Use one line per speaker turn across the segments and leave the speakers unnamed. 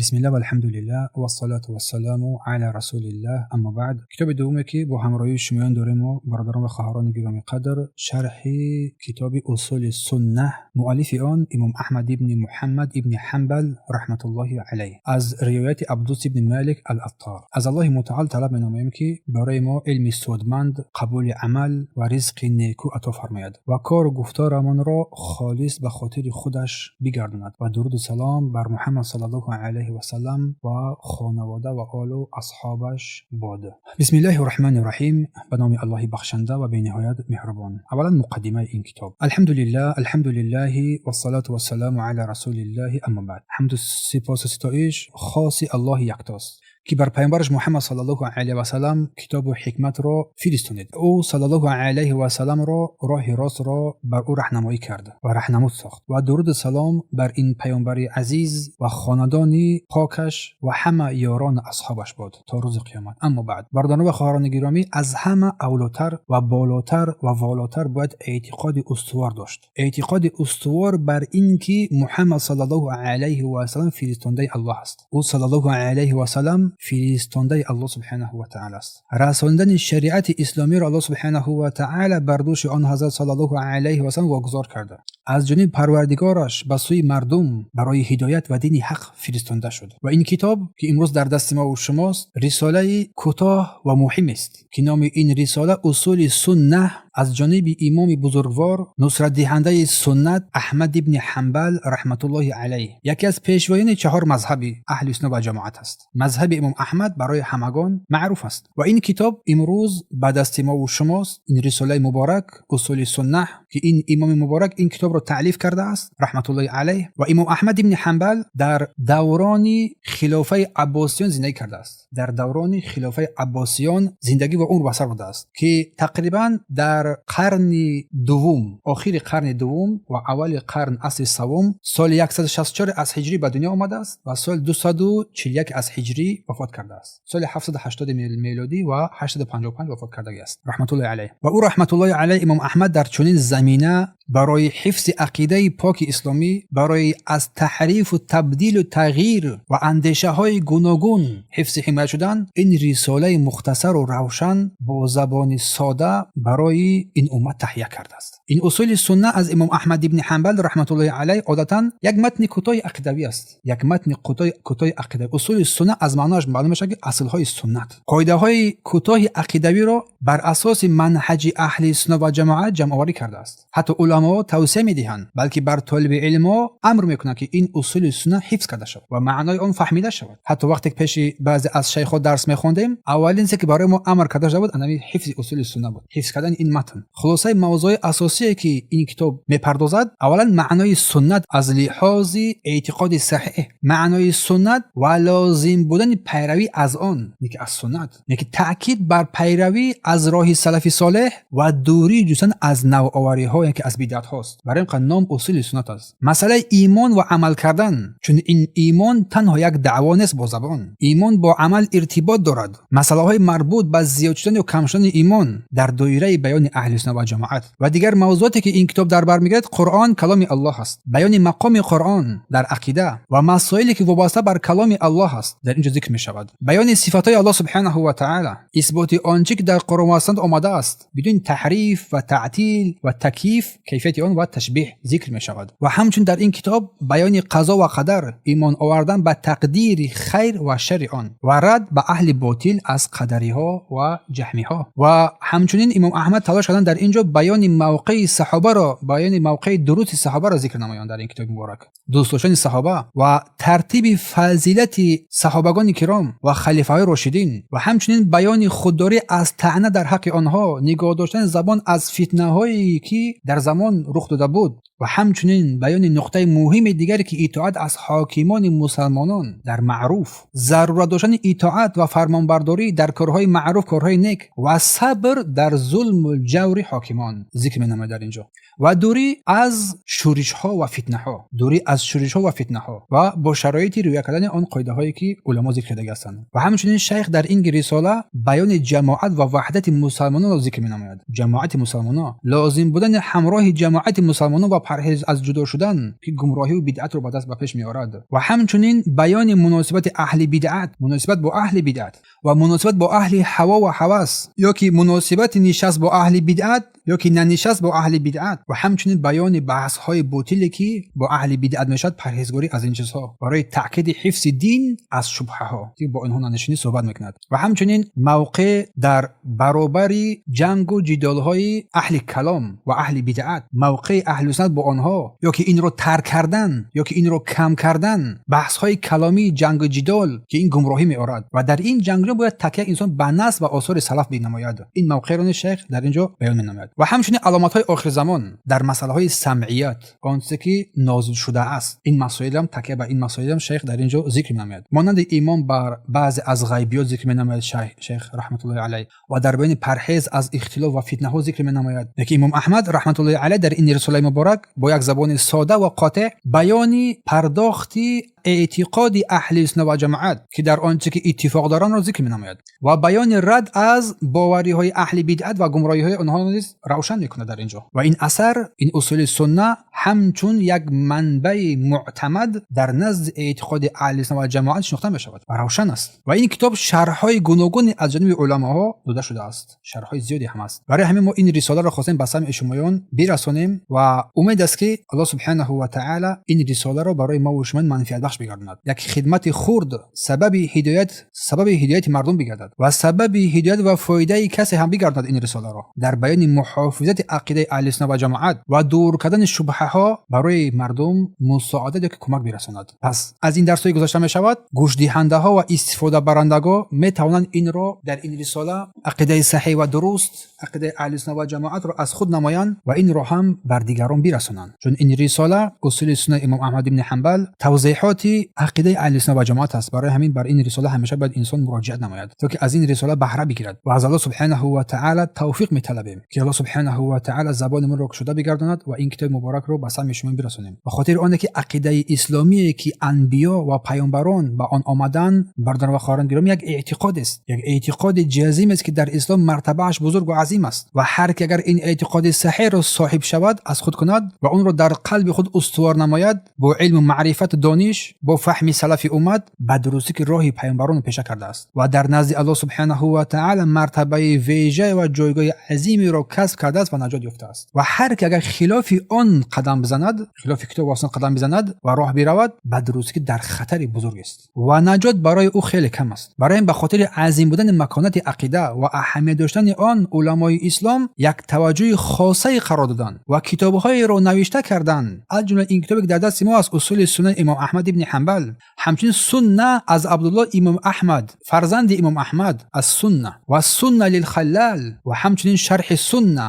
Бисмиллаҳ, валҳамдулиллаҳ, вассалату вассаламу ала расулиллаҳ, аммо баъд. Китоби дуввуме, ки бо ҳамроҳии шумоён дорем мо, бародарон ва хоҳарони гиромӣ қадр, шарҳи китоби Усули суннаҳ, муаллифи он имом Аҳмад ибни Муҳаммад ибни Ҳанбал раҳматуллоҳи алайҳ, аз ривояти Абдус ибни Малик ал-Аттор. Аз Аллоҳи мутаол талаб менамоем, ки барои мо илми судманд, қабули амал ва ризқи некӯ ато фармояд ва кору гуфторамонро холис ба хотири худаш бигардонад ва дуруду салом бар Муҳаммад саллаллоҳу алайҳи васаллам ва хонавода ва олу асҳобаш бод. Бисмиллаҳи рраҳмани рраҳим. Ба номи Аллоҳи бахшанда ва бениҳоят меҳрубон. Аввалан, муқаддимаи ин китоб. Алҳамдулиллаҳ, алҳамдулиллаҳи, вассалату вассаламу ала расулиллаҳи, аммо баъд. Ҳамду сипосу ситоиш хоси Аллоҳи яктост, ки бар паёмбараш Муҳаммад саллаллоҳу алайҳи васаллам китобу ҳикматро фиристонид. Ӯ саллаллоҳу алайҳи васалламро роҳи ростро бар ӯ раҳнамоӣ кард ва раҳнамуд сохт ва дуруду салом бар ин паёмбари азиз ва хонадони покаш ва ҳама ёрону асҳобаш бод то рӯзи қиёмат. Аммо баъд, бародарон ва хоҳарони гиромӣ, аз ҳама авлотар ва болотар ва волотар бояд эътиқоди устувор дошт, эътиқоди устувор бар ин ки Муҳаммад саллаллоҳу алайҳи васаллам фиристондаи Аллоҳ аст. Ӯ саллаллоҳу алайҳи васаллам фиристондаи Аллоҳ субҳанаҳу ва таъала аст. Расондани шариати исломиро Аллоҳ субҳанаҳу ва таъала бар дӯши он ҳазрат саллаллоҳу алайҳи васаллам вогузор карда, аз ҷониби Парвардигораш ба сӯи мардум барои ҳидоят ва дини ҳақ фиристонда шуд. Ва ин китоб, ки имрӯз дар дасти мову шумост, рисолаи кӯтоҳ ва муҳимест, ки номи ин рисола Усули суннаҳ, аз ҷониби имоми бузургвор, нусратдиҳандаи суннат Аҳмад ибни Ҳанбал раҳматуллоҳи алайҳ, яке аз пешвоёни чаҳор мазҳаби аҳли сунна ва ҷамоат аст. Мазҳаби имом Аҳмад барои ҳамагон маъруф аст ва ин китоб имрӯз ба дасти мову шумост. Ин рисолаи муборак Усули суннаҳ, ки ин имоми муборак ин китобро таълиф кардааст раҳматуллоҳи алайҳ. Ва имом Аҳмад ибни Ҳанбал дар даврони хилофаи Аббосиён зиндагӣ кардааст, дар даврони хилофаи Аббосиён зиндагӣ ва умр ба сар бурдааст, ки тақрибан дар қарни дуввум, охири қарни дуввум ва аввали қарн асри саввум, соли 164 аз ҳиҷрӣ ба дунё омадааст ва соли 241 аз ҳиҷрӣ вафот кардааст. Соли 780 мелодӣ ва 855 вафот кардагиаст раҳматуллоҳи алайҳ. Ва ӯ раҳматуллоҳи алайҳ, имом Аҳмад, дар чунин замина барои ҳифзи ақидаи поки исломӣ, барои аз таҳрифу табдилу тағйир ва андешаҳои гуногун ҳифзи ҳимоят шудан, ин рисолаи мухтасару равшан бо забони сода барои ин уммат таҳия кардааст. Ин Усули сунна аз имом Аҳмад ибни Ҳанбал раҳматуллоҳи алайҳ одатан як матни кӯтоҳи ақидавӣ аст, як матни кӯтоҳи ақидавӣ. Усули сунна аз маъноаш маълум мешавад, ки аслҳои суннат, қоидаҳои кӯтоҳи ақидавиро бар асоси манҳаҷи аҳли сунна ва ҷамоат ҷамъоварӣ кардааст. Ҳатто уламоҳо тавсия медиҳанд, балки бар толиби илмҳо амр мекунанд, ки ин Усули сунна ҳифз карда шавад ва маънои он фаҳмида шавад. Ҳатто вақте пеши баъзе аз шайхҳо дарс мехондем, аввалин чизе, ки барои мо амр карда шуда буд, анами ҳифзи Усули сунна буд, ҳифз кардани ин матн. Хулосаи мавзӯи асосие, ки ин китоб мепардозад: аввалан, маънои суннат аз лиҳози эътиқоди саҳеҳ, маънои суннат ва лозим будани пайравӣ аз он, не ки аз суннат, не ки таъкид бар пайравӣ аз роҳи салафи солеҳ ва дурӣ ҷустан аз навовариҳо, яъне ки аз бидъатҳост. Барои ин ном Усули суннат аст. Масъалаи имон ва амал кардан, чун ин имон танҳо як даъво нест бо забон, имон бо амал иртибот дорад. Масъалаҳои марбут ба зиёд шудан ё кам шудани имон дар доираи баёни аҳли сунна ва ҷамоат ва дигар мавзӯоте, ки ин китоб дар бар мегирад. Қуръон каломи Аллоҳ аст, баёни мақоми Қуръон дар ақида ва масоиле, ки вобаста бар каломи Аллоҳ аст, дар ин ҷо зикр мешавад. Баёни сифатҳои Аллоҳ субҳанаҳу ва таъала, исботи он чӣ ки дар Қуръон ва суннат омадааст бидуни таҳриф ва таътил ва такйиф, кайфияти он ва ташбеҳ зикр мешавад. Ва ҳамчун дар ин китоб баёни қазо ва қадар, имон овардан ба тақдири хайр ва шарри он ва рад ба аҳли ботил аз қадариҳо ва ҷаҳмиҳо. Ва ҳамчунин имом Аҳмад талош карданд дар ин ҷо баёни мавқеи саҳобаро, баёни мавқеи дурусти саҳобаро зикр намоянд дар ин китоби муборак, дӯст доштани саҳоба ва тартиби фазилати саҳобагони киром ва халифаҳои рошидин ва ҳамчунин баёни худдорӣ аз таъна дар ҳаққи онҳо, нигоҳ доштани забон аз фитнаҳое, ки дар замон рух дода буд, ва ҳамчунин баёни нуқтаи муҳими дигаре, ки итоат аз ҳокимони мусалмонон дар маъруф, зарурат доштани итоат ва фармонбардорӣ дар корҳои маъруф, корҳои нек ва сабр дар зулму ҷаври ҳокимон зикр менамояд дар ин ҷо ва дурӣ аз шӯришҳо ва фитнаҳо, дурӣ аз шӯришҳо ва фитнаҳо ва бо шароити риоя кардани он қоидаҳое, ки уламо зикр кардагианд. кардагӣ ҳастанд. Ва ҳамчунин шайх дар ин рисола баёни ҷамоат ва ваҳдати мусалмононро зикр менамояд. Ҷамоати мусалмонон, лозим будани ҳамроҳи ҷамоати мусалмонон ва парҳез аз ҷудо шудан, ки гумроҳиву бидъатро ба даст ба пеш меорад. Ва ҳамчунин баёни муносибати аҳли бидъат, муносибат бо аҳли бидъат ва муносибат бо аҳли ҳаво ва ҳавас, ё ки муносибати нишаст бо аҳли бидъат ё ки нанишаст бо аҳли бидъат, ва ҳамчунин баёни баҳсҳои ботиле ки бо аҳли бидъат мешавад, парҳезгорӣ аз ин чизҳо барои таъкиди ҳифзи дин аз шубҳаҳо, ки бо онҳо нанишинӣ суҳбат мекунад. Ва ҳамчунин мавқеъ дар баробари ҷангу ҷидолҳои аҳли калом ва аҳли бидъат, мавқеи аҳли суннат бо онҳо, ё ки инро тарк кардан ё ки инро кам кардан, баҳсҳои каломӣ, ҷангу ҷидол, ки ин гумроҳӣ меорад ва дар ин ҷангҷо бояд такя инсон ба нас ва осори салаф бинамояд. Ин мавқеъро низ шайх дар ин ҷо баён менамояд. Ва ҳамчунин аломатҳои охирзамон дар масъалаҳои самъият, он чизе ки нозил шудааст, ин масоилам такя ба ин масоилам шайх дар ин ҷо зикр менамояд. Монанди имон бар баъзе аз ғайбиёт зикр менамояд шайх раҳматуллоҳи алайҳ, ва дар баёни парҳез аз ихтилоф ва фитнаҳо зикр менамояд. Лекин имом Аҳмад раҳматуллоҳи алайҳ дар ин рисолаи муборак бо як забони сода ва қотеъ баёни пардохти эътиқоди аҳли сунна ва ҷамоат, ки дар он чизе ки иттифоқ доранро зикр менамояд, ва баёни рад аз бовариҳои аҳли бидъат ва гумроҳиҳои онҳоро низ равшан мекунад дар ин ҷо. Ва ин асар, ин усули сунна, ҳамчун як манбаи муътамад дар назди эътиқоди аҳли сунна ва ҷамоат шинохта мешавад ва равшан аст. Ва ин китоб шарҳҳои гуногуне аз ҷониби уламоҳо дода шудааст, шарҳҳои зиёде ҳам аст. Барои ҳамин мо ин рисоларо хостем ба самъи шумоён бирасонем ва умед аст, ки Аллоҳ субҳанаҳу ва таъала ин рисоларо барои мо ва шумоён манфиатбахш бигардонад. Як хидмати хурд сабаби ҳидоят, сабаби ҳидояти мардум бигардад ва сабаби ҳидоят ва фоидаи касе ҳам бигардонад. Ин рисоларо дар баёни муҳофизати ақидаи аҳли сунна ва ҷамоат ва дур кардани шубҳаҳо барои мардум мусоадат ё ки кӯмак бирасонад. Пас аз ин дарсҳои гузашта мешавад, гӯшдиҳандаҳо ва истифодабарандагон метавонанд инро дар ин рисола ақидаи саҳеҳ ва дуруст, ақидаи аҳли сунна ва ҷамоатро аз худ намоянд ва инро ҳам бар дигарон бирасонанд. Чун ин рисола усули суннаи имом Аҳмад ибни Ҳанбал тавзеҳоти ақидаи аҳли сунна ва ҷамоат аст. Барои ҳамин бар ин рисола ҳамеша бояд инсон муроҷиат намояд, то ки аз ин рисола баҳра бигирад. Ва аз Аллоҳ субҳанаҳу ва таъала тавфиқ металабем, ки Аллоҳ субҳанаҳу ва таъала забони моро кушода бигардонад ва ин китоби муборакро ба самъи шумо бирасонем. Ба хотири оне ки ақидаи исломие ки анбиё ва паёмбарон ба он омаданд, бародарон ва хоҳарон гиромӣ, як эътиқод аст, як эътиқоди ҷазим аст, ки дар ислом мартабааш бузург ва азим аст. Ва ҳар ки агар ин эътиқоди саҳеҳро соҳиб шавад, аз худ кунад ва онро дар қалби худ устувор намояд бо илму маърифату дониш, бо фаҳми салафи уммат, ба дурустӣ ки роҳи паёмбаронро пеша кардааст ва дар назди Аллоҳ субҳанаҳу ва таъала мартабаи вежа ва ҷойгоҳи азимеро касб кардааст ва наҷот ёфтааст. Ва ҳар ки агар хилофи он қадам бизанад, хилофи китоб ва суннат қадам бизанад ва роҳ биравад, ба дурустӣ ки дар хатари бузург аст ва наҷот барои ӯ хеле кам аст. Барои ин ба хотири азим будани маконати ақида ва аҳамият доштани он уламои ислом як таваҷҷӯҳи хосае қарор доданд ва китобҳоеро навишта карданд, аз ҷумла ин китобе ки дар дасти мо аст, усули суннати имом Аҳмад ибни Ҳанбал, ҳамчунин сунна аз Абдуллоҳ имом Аҳмад, фарзанди имом Аҳмад, аз сунна ва сунна лилхаллал, ва ҳамчунин шарҳи сунна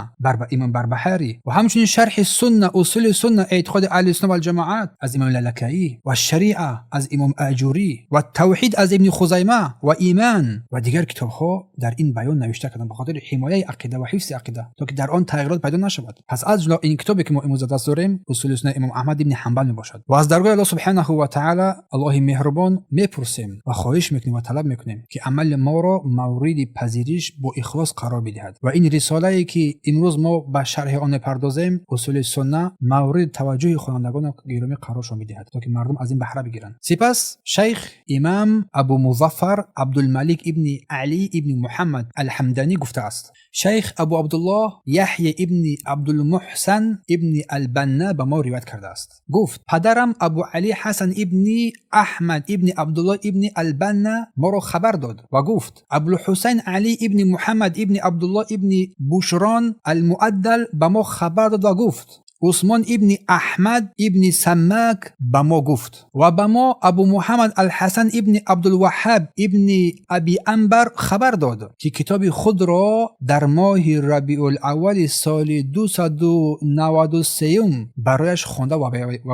имом Барбаҳарӣ, ва ҳамчунин шарҳи сунна, усули сунна, эътиқоди аҳли сунна валҷамоат аз имом Лалакаӣ, ва шариа аз имом Аҷурӣ, ва тавҳид аз Ибни Хузайма, ва иман ва дигар китобҳо дар ин баён навишта карданд ба хотири ҳимояи ақида ва ҳифзи ақида, то ки дар он тағйирот пайдо нашавад. Пас аз ҷумла ин китобе ки мо имрӯз даст дорем, усули суннаи имом Аҳмад ибни Ҳанбал мебошад. Ва аз даргоҳи Аллоҳ субҳанаҳу ва таъала, Аллоҳи меҳрубон, мепурсем ва хоҳиш мекунем ва талаб мекунем, ки амали моро мавриди пазириш бо ихлос қарор бидиҳад ва ин рисолае ки имрӯз мо ба шарҳи он мепардозем, усули сунна, мавриди таваҷҷӯҳи хонандагони гиромӣ қароршон бидиҳад, то ки мардум аз ин баҳра бигиранд. Сипас шайх имам Абу Музаффар Абдулмалик ибни Али ибни Муҳаммад Алҳамданӣ гуфтааст: шайх Абу Абдуллоҳ Яҳя ибни Абдулмуҳсан ибни Албанна ба мо ривоят кардааст. Гуфт: падарам Абу Али Ҳасан ибни Аҳмад ибни Абдуллоҳ ибни Албанна моро хабар дод ва гуфт: Абулҳусайн Али ибни Муҳаммад ибни Абдуллоҳ ибни Бушрон Алмуаддал ба мо хабар дод ва гуфт: Усмон ибни Аҳмад ибни Саммак ба мо гуфт ва ба мо Абу Муҳаммад Алҳасан ибни Абдулваҳҳаб ибни Аби Анбар хабар дод, ки китоби худро дар моҳи Рабиулаввали соли 293 барояш хонда ва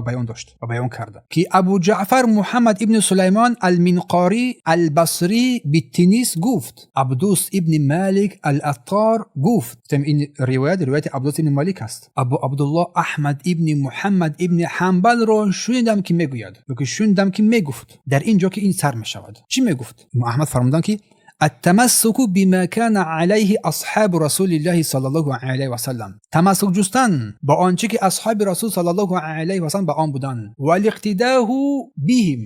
баён дошт ва баён карда, ки Абу Ҷаъфар Муҳаммад ибни Сулаймон Алминқорӣ Албасрӣ Биттинис гуфт: Абдус ибни Малик Алаттор гуфт. Ин ривоят ривояти Абдус ибни Малик аст. Абу Абдуллоҳ Аҳмад ибни Муҳаммад ибни Ҳанбалро шунидам, ки мегӯяд, ёки шунидам, ки мегуфт. Дар ин ҷо ки ин сар мешавад, чӣ мегуфт Имом Аҳмад? Фармуданд, ки التمسك بما كان عليه أصحاب رسول الله صلى الله عليه وسلم, тамассук ҷустан ба он чӣ ки асҳоби расул саллаллоҳу алайҳи васаллам ба он буданд, والاقتداء بهم.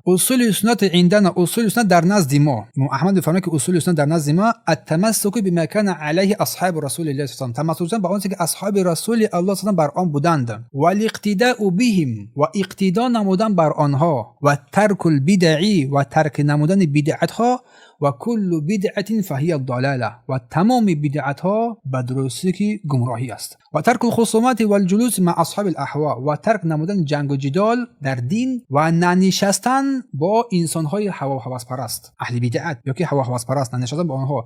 أصول السنة عندنا, усули суннат дар назди мо. Имом Аҳмад мефармояд, ки усули суннат дар назди мо التمسك بما كان عليه أصحاب رسول الله صلى الله عليه وسلم, тамассук ҷустан ба он чӣ ки асҳоби расули аллоҳ саллам бар он буданд, والاقتداء بهم, ва иқтидо намудан бар онҳо, وترك البدع, ва тарк намудани бидъатҳо, وكل بدعة فهي ضلالة, ва тамоми бидъатҳо ба дурустӣ ки гумроҳӣ аст, وترك الخصومات والجلوس مع أصحاب الأهواء, ва тарк намудани ҷангу ҷидол дар дин ва нанишастан бо инсонҳои ҳавоҳаваспараст, аҳли бидъат ёки ҳавоҳаваспараст, нанишастан бо онҳо,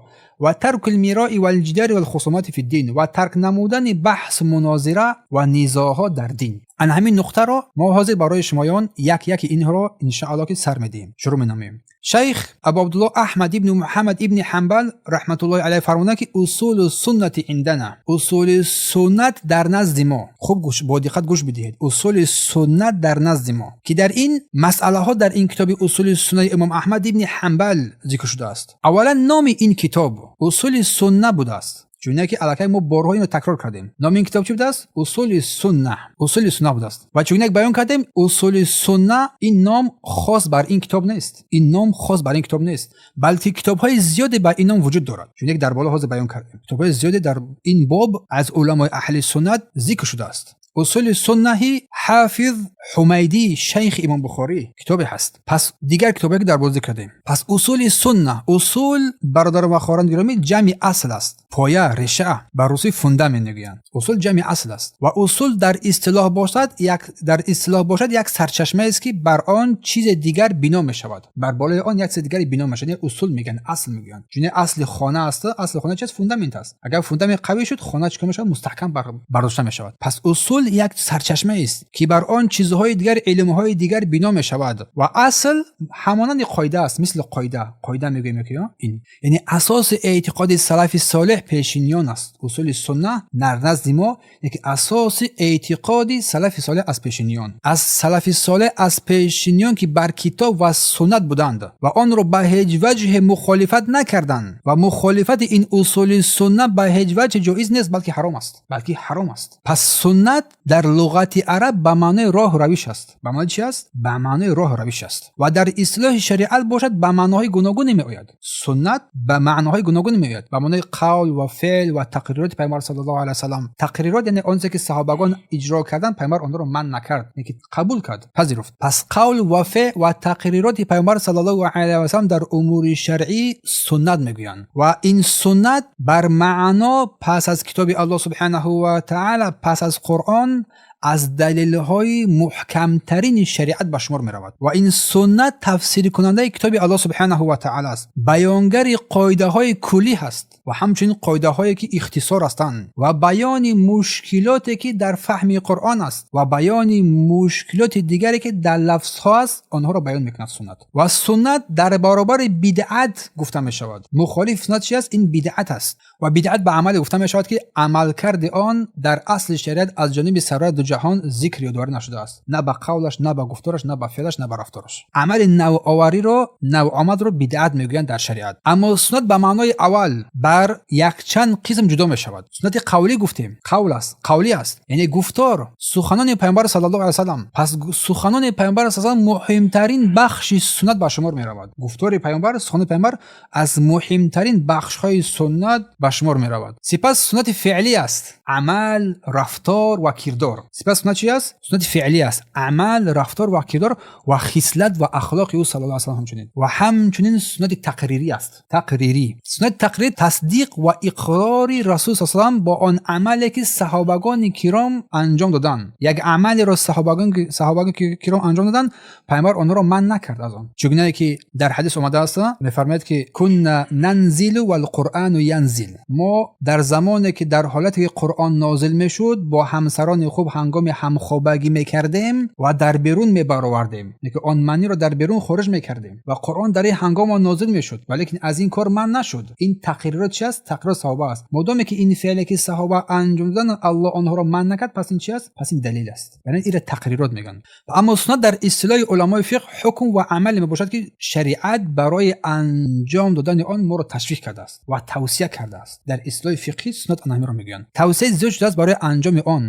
وترك المراء والجدال والخصومات في الدين, ва тарк намудани баҳс, мунозира ва низоъҳо дар дин. Ана ҳамин нуқтаро мо ҳозир барои шумоён як яки инҳоро иншаалло ки сар медиҳем, шурӯъ менамоем. Шайх Абу Абдулло Аҳмад ибни Муҳаммад ибни Ҳанбал раҳматуллоҳи алайҳ фармуданд, ки أصول السنة عندنا, усули суннат дар назди мо. Хуб гӯш, бо диққат гӯш бидиҳед. Усули суннат дар назди мо, ки дар ин масъалаҳо дар ин китоби Усули суннаи имом Аҳмад ибни Ҳанбал зикр шудааст. Аввалан, номи ин китоб Усули сунна будааст, чуне ки аллакай мо борҳо инро такрор кардем. Номи ин китоб чӣ будааст? Усули сунна, Усули сунна будааст. Ва чуне ки баён кардем, Усули сунна ин ном хос бар ин китоб нест, ин ном хос бар ин китоб нест, балки китобҳои зиёде ба ин ном вуҷуд дорад. Чуне ки дар боло ҳозир баён кардем, китобҳои зиёде дар ин боб аз уламои аҳли суннат зикр шудааст. Усули суннаҳи Ҳофиз Ҳумайдӣ, шайхи имом Бухорӣ, китобе ҳаст. Пас дигар китобе ки дар боло зикр кардем. Пас усули сунна, усул, бародарон ва хоҳарон гиромӣ, ҷамъи асл аст, поя, реша, ба русӣ фундамент мегӯянд. Усул ҷамъи асл аст ва усул дар истилоҳ бошад, як дар истилоҳ бошад, як сарчашмаест, ки бар он чизе дигар бино мешавад, бар болои он як чизи дигаре бино мешавад. Усул мегӯянд, асл мегӯянд. Чуне асли хона аст. Асли хона чист? Фундамент аст. Агар фундамент қавӣ шуд, хона чӣ мешавад? Мустаҳкам бардошта мешавад. Пас усул як сарчашмаест, ки бар он чизҳои дигар, илмҳои дигар бино мешавад. Ва асл ҳамонанди қоида аст, мисли қоида, қоида мегӯем ки ин яъне асоси эътиқоди салафи солеҳ, пешиниён аст. Усули сунна дар назди мо яке асоси эътиқоди салафи солеҳ аз пешиниён, аз салафи солеҳ, аз пешиниён, ки бар китоб ва суннат буданд ва онро ба ҳеҷ ваҷҳе мухолифат накарданд. Ва мухолифати ин усули сунна ба ҳеҷ ваҷҳе ҷоиз нест, балки ҳаром аст, балки ҳаром аст. Пас суннат дар луғати араб ба маънои роҳу равиш аст. Ба маънои чи аст? Ба маънои роҳу равиш аст. Ва дар истилоҳи шариат бошад, ба маъноҳои гуногуне меояд. Суннат ба маъноҳои гуногуне меояд, ба маънои қавл ва феъл ва тақрироти Пайғамбар саллаллоҳу алайҳи васаллам. Тақрирот яъне онче ки саҳобагон иҷро карданд, Пайғамбар онҳоро манъ накард, ки қабул кард, пазируфт. Пас қавл ва феъл ва тақрироти Пайғамбар саллаллоҳу алайҳи васаллам дар умури шаръӣ суннат мегӯянд. Ва ин суннат бар маъно пас аз китоби Аллоҳ субҳанаҳу ва таъала, пас аз Қуръон, аз далелҳои муҳкамтарини шариат ба шумор меравад. Ва ин суннат тафсиркунандаи китоби Аллоҳ субҳанаҳу ва таъала аст, баёнгари қоидаҳои куллӣ ҳаст ва ҳамчунин қоидаҳое ки ихтисор ҳастанд, ва баёни мушкилоте ки дар фаҳми Қуръон аст, ва баёни мушкилоти дигаре ки дар лафзҳо аст, онҳоро баён мекунад суннат. Ва суннат дар баробари бидъат гуфта мешавад. Мухолиф суннат чи аст? Ин бидъат аст. Ва бидъат ба амале гуфта мешавад, ки амалкарди он дар асли шариат аз ҷониби сарвари дуҷаҳон зикр ёдоварӣ нашудааст, на ба қавлаш, на ба гуфтораш, на ба феълаш, на ба рафтораш. Амали навовариро, навомадро бидъат мегӯянд дар шариат. Аммо суннат ба маънои аввал бар якчанд қисм ҷудо мешавад. Суннати қавлӣ гуфтем, қавл аст, қавлӣ аст, яъне гуфтор, суханони Пайғамбар саллаллоҳу алайҳи васаллам. Пас суханони Пайғамбар саллаллоҳу муҳимтарин бахши суннат ба шумор меравад. Гуфтори Пайғамбар, суханони Пайғамбар аз муҳимтарин бахшҳои суннат ба шумор меравад. Сипас суннати феълӣ аст, амал, рафтор ва кирдор. Сипас суннат чи аст? Суннати феълӣ аст, амал, рафтор ва кирдор ва хислат ва ахлоқи ӯ саллаллоҳу алайҳи васаллам. Ҳамчунин ва ҳамчунин суннати тақрирӣ аст, тақрирӣ. Суннати тақрирӣ тасдиқ ва иқрори Расул са салам бо он амале ки саҳобагони киром анҷом доданд. Як амалеро саҳобагони киром анҷом доданд, Пайғамбар онҳоро манъ накард аз он. Чугунае ки дар ҳадис омадааст, мефармояд, ки كنا ننزل والقرآن ينزل, мо дар замоне ки дар ҳолате ки Қуръон нозил мешуд, бо ҳамсарони хуб ҳангоми ҳангоми ҳамхобагӣ мекардем ва дар берун мебаровардем, яъне он маниро дар берун хориҷ мекардем ва Қуръон дар ин ҳангом нозил мешуд, валекин аз ин кор манъ нашуд. Ин тақрирот чи аст? Тақрирот саҳоба аст. Модоме ки ин феъле ки саҳоба анҷом додан Аллоҳ онҳоро манъ накард, пас ин чи аст? Пас ин далел аст. Яъне инро тақрирот мегӯянд. Аммо суннат дар истилоҳи уламои фиқҳ ҳукм ва амале мебошад, ки шариат барои анҷом додани он моро ташвиқ кардааст ва тавсия кардааст. Дар истилоҳи фиқҳӣ суннат ана ҳаминро мегӯянд. Тавсия зиёд шудааст барои анҷоми он,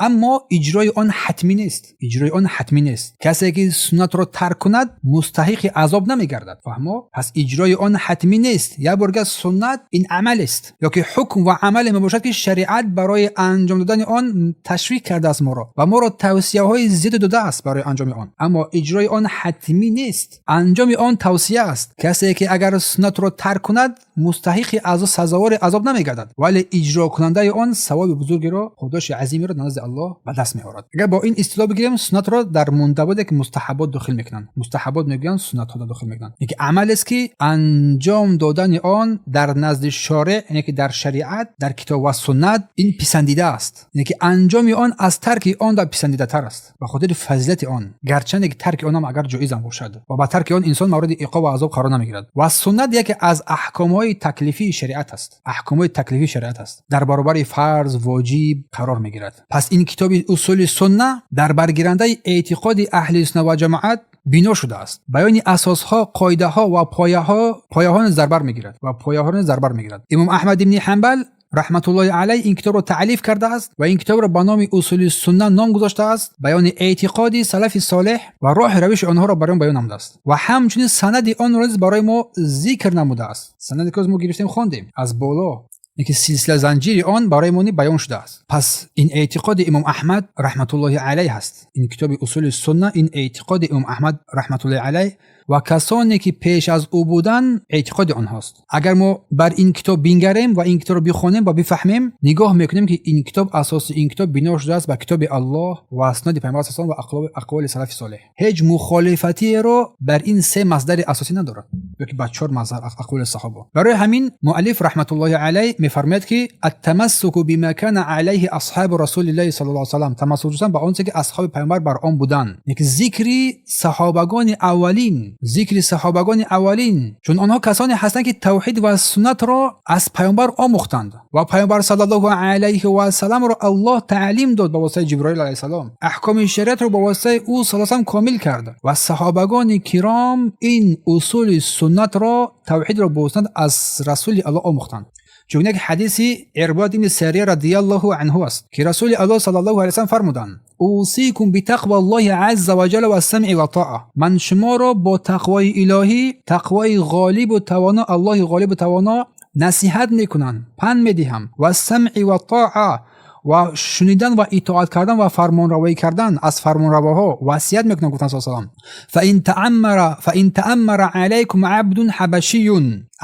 аммо иҷрои он ҳатмӣ нест. Иҷрои он ҳатмӣ нест. Касе ки суннатро тарк кунад, мустаҳиқи азоб намегардад. Фаҳмо? Пас иҷрои он ҳатмӣ нест. Як борга суннат ин амал аст ё ки ҳукм ва амале мебошад, ки шариат барои анҷом додани он ташвиқ кардааст моро ва моро тавсияҳои зиёде додааст барои анҷоми он, аммо иҷрои он ҳатмӣ нест. Анҷоми он тавсия аст. Касе ки агар суннатро тарк кунад, мустаҳиқи азоб, сазовори азоб намегардад, вале иҷрокунандаи он савоби бузургеро, подоши азимеро назди Аллоҳ ба даст меорад. Агар бо ин истилоҳ бигирем, суннатро дар мундабоде ки мустаҳаббот дохил мекунанд, мустаҳаббот мегӯянд, суннатҳо дохил мекунанд, яке амалест, ки анҷом додани он дар назди шореъ, яъне ки дар шариат, дар китоб ва суннат ин писандида аст, яъне ки анҷоми он аз тарки он да писандидатар аст ба хотири фазилати он, гарчанде ки тарки он ҳам агар ҷоизам бошад ва ба тарки он инсон мавриди иқоб ва азоб қарор намегирад. Ва суннат яке аз аҳкомҳои таклифии шариат аст. Аҳкомҳои таклифии шариат аст, дар баробари фарз, воҷиб қарор мегирад. Пас ин китоби Усули сунна дар баргирандаи эътиқоди аҳли сунна ва ҷамоат бино шудааст. Баёни асосҳо, қоидаҳо ва пояҳо низ дар бар мегирад ва пояҳоро низ дар бар мегирад. Имом Аҳмад ибни Ҳанбал раҳматуллоҳи алайҳ ин китобро таълиф кардааст ва ин китобро ба номи Усули сунна ном гузоштааст. Баёни эътиқоди салафи солеҳ ва роҳи равиши онҳоро барои баён намудааст ва ҳамчунин санади онро низ барои мо зикр намудааст. Санаде ки мо гирифтем, хондем аз боло, ки силсила занҷири он барои мо баён шудааст. Пас ин эътиқоди имом Аҳмад раҳматуллоҳи алайҳ ҳаст. Ин китоби Усули сунна ин эътиқоди имом Аҳмад раҳматуллоҳи алайҳ ва касоне ки пеш аз ӯ буданд, эътиқоди онҳост. Агар мо бар ин китоб бингарем ва ин китобро бихонем ва бифаҳмем, нигоҳ мекунем, ки ин китоб, асоси ин китоб бино шудааст ба китоби Аллоҳ ва суннати Пайғамбар с ва ақволи салафи солеҳ. Ҳеҷ мухолифатиеро бар ин се масдари асосӣ надорад ёки ба чор масдар, ақволи саҳоба. Барои ҳамин муаллиф раҳматуллоҳи алайҳ мефармояд, ки التمسك بما كان عليه أصحاب رسول الله صلى الله عليه وسلم, тамассук ҷустан ба он чизе ки асҳоби пайғамбар бар он буданд, яки зикри саҳобагони аввалин, зикри саҳобагони аввалин, чун онҳо касоне ҳастанд, ки тавҳид ва суннатро аз пайғамбар омӯхтанд ва пайғамбар саллаллоҳу алайҳи васалламро Аллоҳ таълим дод ба воситаи Ҷиброил алайҳиссалом, аҳкоми шариатро ба воситаи ӯ саллаллоҳу комил кард ва саҳобагони киром ин усули суннатро, тавҳидро бо суннат аз Расули Аллоҳ омӯхтанд. Чун як ҳадиси Ирбод ибни Сария радиаллоҳу анҳу аст, ки Расули Аллоҳ саллаллоҳу алайҳи васаллам фармуданд: أوصيكم بتقوى الله عز وجل والسمع والطاعة. Ман шуморо бо тақвои илоҳӣ, тақвои ғолибу тавоно, Аллоҳи ғолибу тавоно насиҳат мекунам, панд медиҳам, والسمع والطاعة, ва шунидан ва итоат кардан ва фармонравоӣ кардан, аз фармонравоҳо васият мекунам, гуфтан салам. فإن تأمر عليكم عبد حبشي,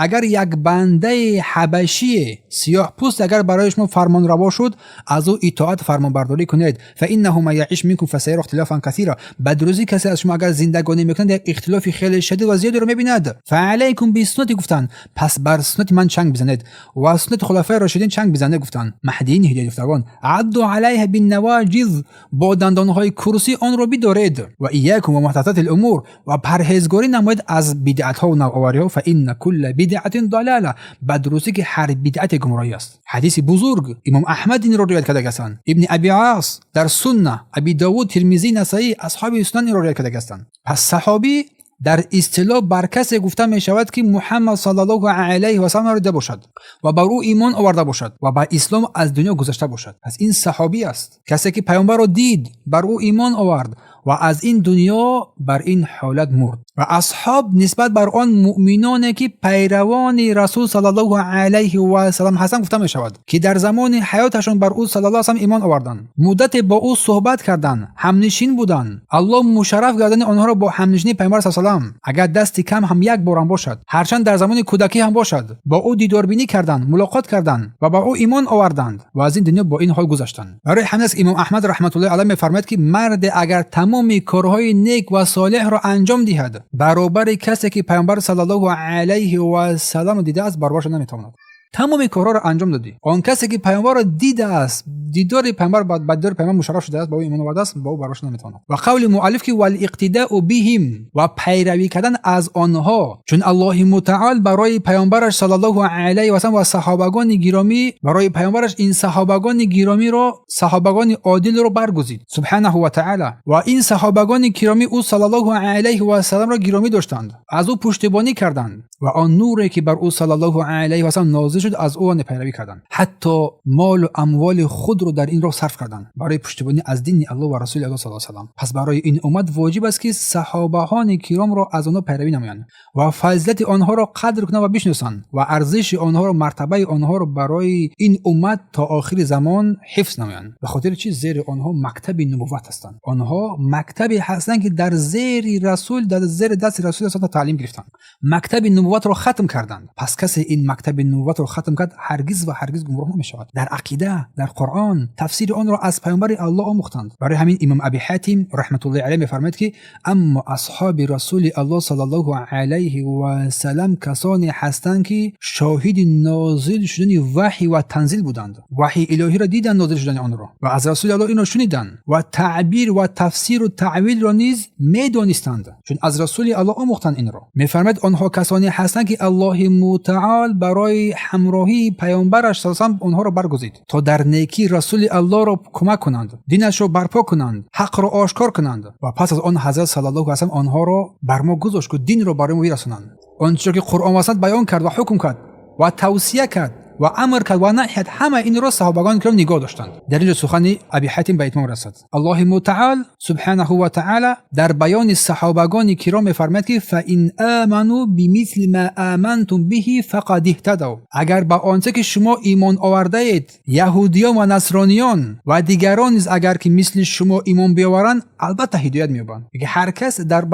агар як бандаи ҳабашие, сиёҳпӯст, агар барои шумо фармонраво шуд, аз ӯ итоат, фармонбардорӣ кунед. فإنه من يعش منكم فسيرى اختلافا كثيرا. Ба дурустӣ касе аз шумо агар зиндагонӣ мекунад, як ихтилофи хеле шадид ва зиёдеро мебинад. فعليكم بسنتي, гуфтанд, пас бар суннати ман чанг бизанед ва суннати хулафаи рошидин чанг бизанед, гуфтанд, маҳдиин, ҳидоятёфтагон. عضوا عليها بالنواجذ, бо дандонҳои курсӣ онро бидоред. وإياكم ومحدثات الأمور, ва парҳезгорӣ намоед аз бидъатҳо ва навовариҳо. فإن كل بدعة ضلالة, ба дурустӣ ки ҳар бидъате гумроҳӣ аст. Ҳадиси бузург, имом Аҳмад инро ривоят карда ҳастанд, Ибни Аби Ас дар Сунна, Аби Довуд, Тирмизӣ, Насаӣ, асҳоби сунан инро ривоят карда ҳастанд. Пас саҳобӣ дар истилоҳ бар касе гуфта мешавад, ки Муҳаммад саллаллоҳу алайҳи васалламро дида бошад ва бар ӯ имон оварда бошад ва ба ислом аз дунё гузашта бошад. Пас ин саҳобӣ аст, касе ки паёмбарро дид, бар ӯ имон овард ва аз ин дунё бар ин ҳолат мурд. Ва асҳоб нисбат бар он муъминоне ки пайравони Расул саллаллоҳу алайҳи васаллам ҳастанд гуфта мешавад, ки дар замони ҳаёташон бар ӯ саллаллоҳу алайҳи васаллам имон оварданд, муддате бо ӯ суҳбат карданд, ҳамнишин буданд. Аллоҳ мушарраф гардани онҳоро бо ҳамнишинии пайғамбар с салам, агар дасти кам ҳам як борам бошад, ҳарчанд дар замони кӯдакӣ ҳам бошад, бо ӯ дидорбинӣ карданд, мулоқот карданд ва ба ӯ имон оварданд ва аз ин дунё бо ин ҳол гузаштанд. Барои ҳамин аст, имом Аҳмад раҳматуллоҳи алайҳ мефармояд, ки марде агар тамоми корҳои нек ва солеҳро анҷом диҳад, баробари касе ки пайғамбар саллаллоҳу алайҳи васалламро дидааст, баробар шуда наметавонад. Тамоми корҳоро анҷом додӣ. Он касе ки паёмбарро дидааст, дидори паёмбар, ба дидори паёмбар мушарраф шудааст, ба ӯ имон овардааст, ба ӯ баробар шуда наметавонад. Ва қавли муаллиф ки валиқтидаъу биҳим, ва пайравӣ кардан аз онҳо, чун Аллоҳи мутаол барои паёмбараш саллаллоҳу алайҳи васаллам ва саҳобагони гиромӣ, барои паёмбараш ин саҳобагони гиромиро, саҳобагони одилро баргузид субҳанаҳу ва таъала. Ва ин саҳобагони киромӣ ӯ саллаллоҳу алайҳи васалламро гиромӣ доштанд, аз ӯ пуштибонӣ карданд ва он нуре ки бар ӯ саллаллоҳу алайҳи васаллам нозил шуд, аз ӯ пайравӣ карданд, ҳатто молу амволи худро дар ин роҳ сарф карданд барои пуштибонӣ аз дини Аллоҳ ва расули Аллоҳ саллаллоҳу алайҳи васаллам. Пас барои ин уммат воҷиб аст ки саҳобаҳони киромро аз онҳо пайравӣ намоянд ва фазилати онҳоро қадр кунанд ва бишносанд ва арзиши онҳоро, мартабаи онҳоро барои ин уммат то охири замон ҳифз намоянд. Ба хотири чӣ? Зери онҳо мактаби нубувват ҳастанд. Онҳо мактабе ҳастанд ки дар зери расул, дар зери дасти расул таълим гирифтанд, мактаби нубувватро хатм карданд. Пас касе ин мактаби нубувватро хатм кард, ҳаргиз ва ҳаргиз гумроҳ намешавад. Дар ақида, дар Қуръон, тафсири онро аз паёмбари Аллоҳ омӯхтанд. Барои ҳамин имом Аби Ҳатим раҳматуллоҳи алайҳ мефармояд ки аммо асҳоби расули Аллоҳ саллаллоҳу алайҳи васаллам касоне ҳастанд ки шоҳиди нозил шудани ваҳй ва танзил буданд, ваҳйи илоҳиро диданд, нозил шудани онро, ва аз расули Аллоҳ инро шуниданд ва таъбир ва тафсиру таъвилро низ медонистанд, чун аз расули Аллоҳ омӯхтанд инро. Мефармояд, онҳо касоне ҳастанд ки Аллоҳи мутаол барои ҳамроҳии паёмбараш саллаллоҳу алайҳи онҳоро баргузид то дар некӣ расули Аллоҳро кӯмак кунанд, динашро барпо кунанд, ҳақро ошкор кунанд. Ва пас аз он ҳазрат саллаллоҳу алайҳи васаллам онҳоро бар мо гузошт, ки динро барои мо бирасонанд. Он чиро ки Қуръон ва суннат баён кард ва ҳукм кард ва тавсия кард ва амр кард ва наҳй кард, ҳама инро саҳобагони киром нигоҳ доштанд. Дар инҷо сухани Аби Ҳатим ба итмом расад. Аллоҳи мутаол субҳанаҳу ва таъала дар баёни саҳобагони киром мефармояд ки фаин аману бимисли ма амантум биҳи фақад иҳтадав. Агар ба онче ки шумо имон овардаед, яҳудиён ва насрониён ва дигарон низ агар ки мисли шумо имон биёваранд, албатта ҳидоят меёбанд. Ҳар кас дар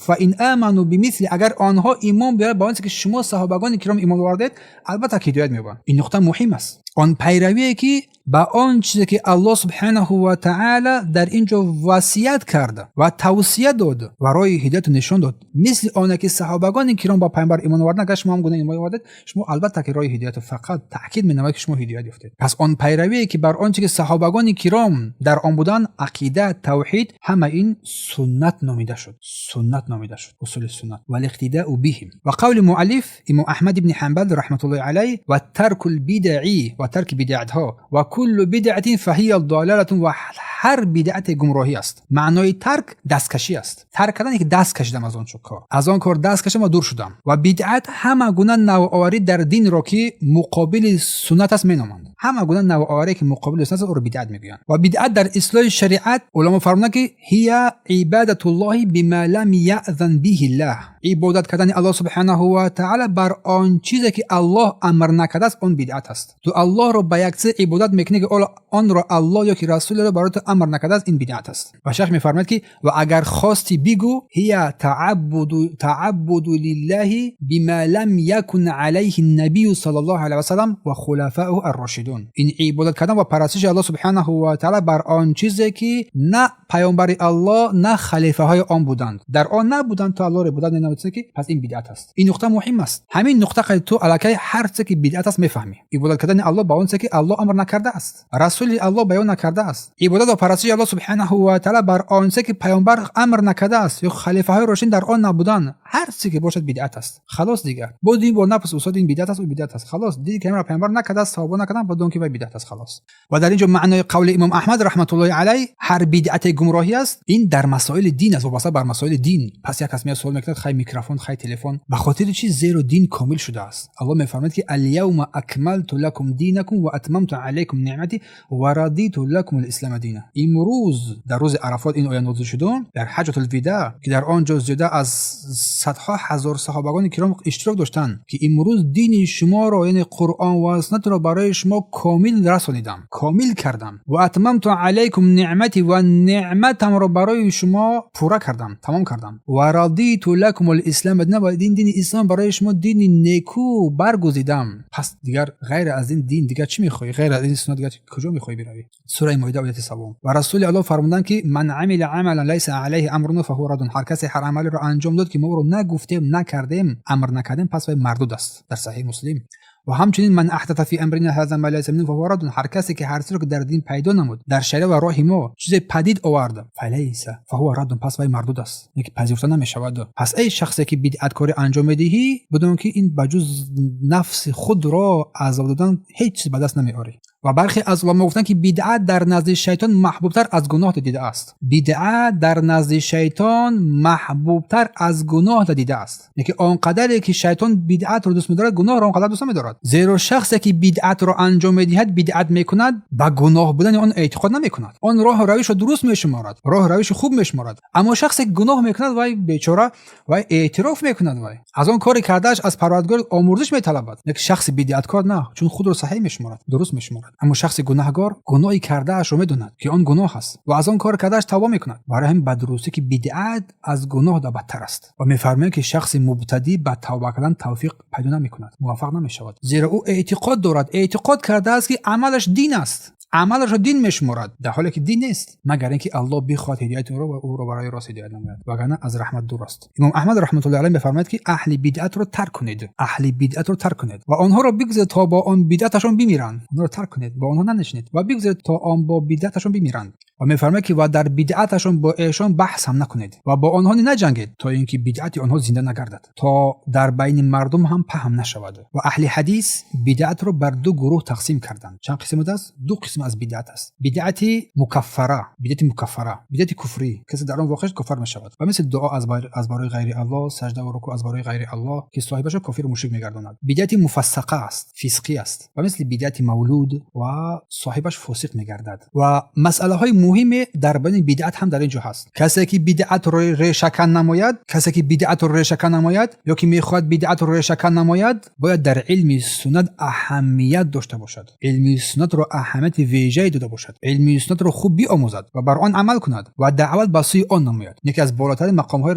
фаин аману бимисли, агар онҳо имон биёранд ба онче ки шумо саҳобагони киром имон овардаед, албатта ҳидоят меёбанд. Ин нуқта муҳим аст. Он пайравие ки ба он чизе ки Аллоҳ субҳанаҳу ва таъала дар ин ҷо васият кард ва тавсия дод ва роҳи ҳидоятро нишон дод, мисли оне ки саҳобагони киром ба паёмбар имон оварданд, агар шумо ҳам гуна имон овардед, шумо албатта ки роҳи ҳидоятро, фақат таъкид менамояд ки шумо ҳидоят ёфтед. Пас он пайравие ки бар он чизе ки саҳобагони киром дар он буданд, ақида, тавҳид, ҳама ин суннат номида шуд, суннат номида шуд, усули суннат, валиқтидаъу биҳим. Ва қавли муаллиф имом Аҳмад ибни Ҳанбал раҳматуллоҳи алайҳ: ва таркул бидаъи, ва тарки бидъатҳо, ва куллу бидъатин фаҳия далалатун, ва ҳар бидъате гумроҳӣ аст. Маънои тарк дасткашӣ аст. Тарк кардан ки даст кашидам аз он кор, аз он кор даст кашидам ва дур шудам. Ва бидъат ҳама гуна навоварӣ дар динро ки муқобили суннат аст меноманд. Ҳама гуна навоварие ки муқобили суннат аст, ӯро бидъат мегӯянд. Ва бидъат дар ислоҳи шариат уламо фармуданд ки ҳия ибадатуллоҳи бима лам яъзан биҳи ллаҳ, ибодат кардани Аллоҳ субҳанаҳу ва таъала бар он чизе ки Аллоҳ амр накардааст, он бидъат аст. Ту Аллоҳро ба як чиз ибодат мекунӣ ки онро Аллоҳ ё ки расулро барои ту амр накардааст, ин бидъат аст. Ва шайх мефармояд ки ва агар хости бигӯ ҳия таъаббуду лиллаҳи бима лам якун алайҳи набию саллаллоҳу алайҳи васаллам ва хулафаъуҳу аррошидун, ин ибодат кардан ва парастиши Аллоҳ субҳанаҳу ва таъала бар он чизе ки на паёмбари Аллоҳ, на халифаҳои он буданд, дар он набуданд, то Аллоҳро ибодат менамояд, ки пас ин бидъат аст. Ин нуқта муҳим аст. Ҳамин нуқта қади ту аллакай ҳар чизе ки бидъат аст мефаҳмӣ. Ибодат кардани Аллоҳ ба он чизе ки Аллоҳ амр накардааст, расули Аллоҳ баён накардааст, ибодат ва парастиши Аллоҳ субҳанаҳу ва таъала бар он чизе ки паёмбар амр накардааст ё халифаҳои рошидин дар он набуданд, ҳар чизе ки бошад бидъат аст. Халос, дигар боз ин бор напурс: устод, ин бидъат аст, ӯ бидъат аст. Халос, диди ки паёмбар накардааст, саҳоба накарданд, бидон ки вай бидъат аст. Халос. Ва дар ин ҷо маънои қавли имом Аҳмад раҳматуллоҳи алайҳ ҳар бидъате гумроҳӣ аст, ин дар масоили дин аст, вобаста бар масоили дин. Пас як кас меяд, суол мекунад: хай микрофон, хай телефон. Ба хотири чӣ? Зеро дин комил шудааст. Аллоҳ мефармояд ки аляавма акмалту лакум динакум ва атмамту алайкум неъмати ва радиту лакум алислама дина. Имрӯз дар рӯзи Арафот ин оя нозил шуду, дар ҳаҷатул видоъ, ки дар он ҷо зиёда аз садҳо ҳазор саҳобагони киром иштирок доштанд, ки имрӯз дини шуморо, яъне Қуръон ва суннатро барои шумо комил расонидам, комил кардам, ва атмамту алайкум неъмати, ва неъматамро барои шумо пурра кардам, тамом кардам, ва радиту лакум алислама дина, ва дин дини ислом барои шумо дини неку баргузидам. Пас дигар ғайр аз ин дин дигар чӣ мехоҳӣ? Ғайр аз ин суннат дигар куҷо мехоҳӣ биравӣ? Сураи Моида, ояти саввум. Ва расули Аллоҳ фармуданд ки ман амила амалан лайса алайҳи амруна фаҳува раддун, ҳар касе ҳар амалеро анҷом дод ки мо ӯро нагуфтем, накардем, амр накардем, пас вай мардуд аст. Дар Саҳиҳи Муслим. Ва ҳамчунин ман аҳдата фи амрина ҳаза ма лайса минҳу фаҳува раддун. Ҳар касе ки ҳар чизеро ки дар дин пайдо намуд, дар шариат ва роҳи мо чизе падид овард, фалайса фаҳува раддун, пас вай мардуд аст, яъне ки пазируфта намешавад. Пас эй шахсе ки бидъаткорӣ анҷом медиҳӣ, бидон ки ин ба ҷуз нафси худро азоб додан ҳеҷ чиз ба даст намеорӣ. Ва бархе аз уламо гуфтанд, ки бидъат дар назди шайтон маҳбубтар аз гуноҳ дида аст. Бидъат дар назди шайтон маҳбубтар аз гуноҳ дида аст, яъне ки он қадаре ки шайтон бидъатро дӯст медорад, гуноҳро он қадар дӯст намедорад. Зеро шахсе ки бидъатро анҷом медиҳад, бидъат мекунад, ба гуноҳ будани он эътиқод намекунад, он роҳу равишро дуруст мешуморад, роҳу равиши хуб мешуморад. Аммо шахсе ки гуноҳ мекунад, вай бечора, вай эътироф мекунад, вай аз он кори кардааш аз Парвардигор омурзиш металабад. Лекин шахси бидъаткор на, чун худро саҳеҳ мешуморад, дуруст мешуморад. Аммо шахси гунаҳгор гуноҳи кардаашро медонад, ки он гуноҳ аст, ва аз он кор кардааш тавба мекунад. Барои ҳамин ба дурустӣ ки бидъат аз гуноҳ да бадтар аст. Ва мефармоянд, ки шахси мубтадӣ ба тавба кардан тавфиқ пайдо намекунад, муваффақ намешавад, зеро ӯ эътиқод дорад, эътиқод кардааст, ки амалаш дин аст, амалашро дин мешуморад, дар ҳоле ки дин нест, магар ин ки Аллоҳ бихоҳад ҳидояти ӯро ва ӯро барои рост ҳидоят намояд, вагарна аз раҳмат дур аст. Имом Аҳмад раҳматуллоҳи алайҳ мефармояд, ки аҳли бидъатро тарк кунед, аҳли бидъатро тарк кунед ва онҳоро бигузоред, то бо он бидъаташон бимиранд. Онҳоро тарк кунед, бо онҳо нанишинед ва бигузоред, то он бо бидъаташон бимиранд. Ва мефармояд, ки ва дар бидъаташон бо эшон баҳс ҳам накунед ва бо онҳо наҷангед, то ин ки бидъати онҳо зинда нагардад, то дар байни мардум ҳам паҳм нашавад. Ва аҳли ҳадис бидъатро бар ду гурӯҳ тақсим карданд. Чанд қисм аст? Ду қисм аз бидъат аст: бидъати мукаффара, бидъати мукаффара, бидъати куфрӣ, касе дар он воқеъ куфр мешавад, ва мисли дуо аз барои ғайри Аллоҳ, сажда ва рукӯъ аз барои ғайри Аллоҳ, ки соҳибашро кофиру мушрик мегардонад. Бидъати муфассақа аст, фисқӣ аст, ва мисли бидъати мавлуд, ва соҳибаш фосиқ мегардад. Ва масъалаҳои муҳиме дар байни бидъат ҳам дар ин ҷо ҳаст. Касе ки бидъатро решакан намояд, касе ки бидъатро решакан намояд ё ки мехоҳад бидъатро решакан намояд, бояд дар илми суннат аҳамият дошта бошад, илми суннатро аҳамияти вежае дода бошад, илми суннатро хуб биомӯзад ва бар он амал кунад ва даъват ба сӯи он намояд. Яке аз болотарин мақомҳои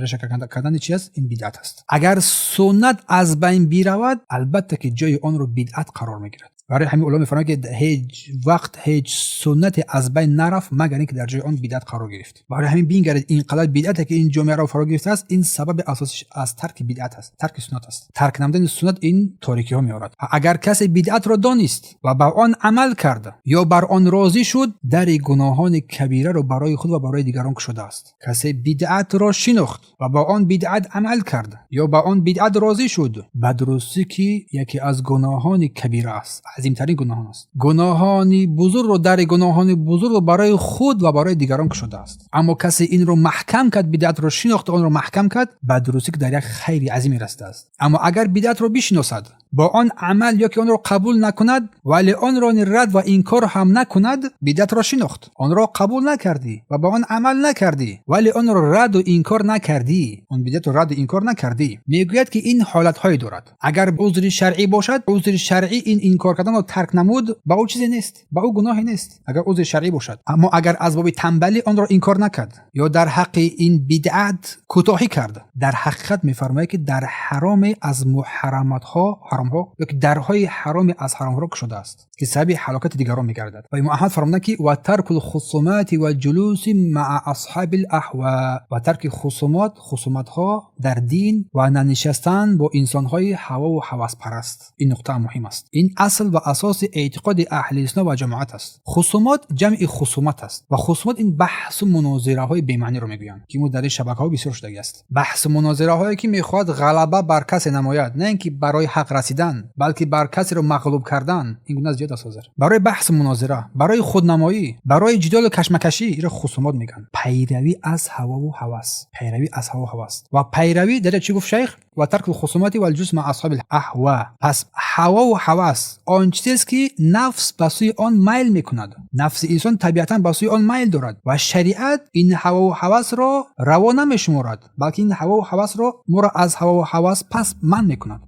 решакан кардани чи аст? Ин бидъат аст. Агар суннат аз байн биравад, албатта ки ҷои онро бидъат қарор мегирад. Барои ҳамин уламо мефармоянд, ки ҳеҷ вақт ҳеҷ суннате аз байн нарафт, магар ин ки дар ҷои он бидъат қарор гирифт. Барои ҳамин бингаред, ин қадар бидъате ки ин ҷомеаро фаро гирифтааст, ин сабаби асосиш аз тарки бидъат аст, тарки суннат аст. Тарк намудани суннат ин торикиҳо меорад. Агар касе бидъатро донист ва ба он амал кард ё бар он розӣ шуд, дари гуноҳони кабираро барои худ ва барои дигарон кушодааст. Касе бидъатро шинохт ва ба он бидъат амал кард ё ба он бидъат розӣ шуд, ба дурустӣ ки яке аз гуноҳони кабира аст, азимтарин гуноҳон аст. Гуноҳони бузургро, дари гуноҳони бузургро барои худ ва барои дигарон кушодааст. Аммо касе инро маҳкам кард, бидъатро шинохт, онро маҳкам кард, ба дурустӣ ки дар як хайри азиме расидааст. Аммо агар бидъатро бишиносад, бо он амал ё ки онро қабул накунад, вале онро рад ва инкор ҳам накунад, бидъатро шинохт, онро қабул накардӣ ва ба он амал накардӣ, вале онро раду инкор накардӣ, он бидъатро раду инкор накардӣ, мегӯяд, ки ин ҳолатҳое дорад. Агар узри шаръӣ бошад, узри шаръӣ ин инкор карданро тарк намуд, ба ӯ чизе нест, ба ӯ гуноҳе нест, агар узри шаръӣ бошад. Аммо агар аз боби тамбалӣ онро инкор накард ё дар ҳаққи ин бидъат кӯтоҳӣ кард, дар ҳақиқат мефармояд, ки дар ҳароме аз муҳарраматҳо, ҳаромҳо ё ки дарҳои ҳароме аз ҳаромҳоро кушодааст, ки сабаби ҳалокати дигарон мегардад. Ва Имом Аҳмад фармуданд, ки ва таркул хусумати ва ҷулуси маа асҳаби лаҳва, ва тарки хусумот, хусуматҳо дар дин ва нанишастан бо инсонҳои ҳавову ҳаваспараст. Ин нуқта муҳим аст. Ин асл ва асоси эътиқоди аҳли сунна ва ҷамоат аст. Хусумот ҷамъи хусумат аст ва хусумот ин баҳсу мунозираҳои бемаъниро мегӯянд, ки имрӯз дар ин шабакаҳо бисёр шудагӣ аст. Баҳсу мунозираҳое, ки мехоҳад ғалаба бар касе намояд, на ин ки барои ҳақ расидан, балки бар касеро мағлуб кардан. Ин гуна зиёд аст ҳозир. Барои баҳсу мунозира, барои худнамоӣ, барои ҷидолу кашмакашӣ, иро хусумот мегӯянд. Пайравӣ аз ҳавову ҳавас, пайравӣ аз ҳаву ҳавас ва пайравӣ дар чӣ гуфт шайх? Ва таркул хусумати вал ҷулус ма асҳаби аҳва. Пас ҳавову ҳавас он чизест, ки нафс ба сӯи он майл мекунад. Нафси инсон табиатан ба сӯи он майл дорад ва шариат ин ҳавову ҳавасро раво намешуморад, балки ин ҳавову ҳавасро моро аз ҳавову ҳавас пас манъ мекунад.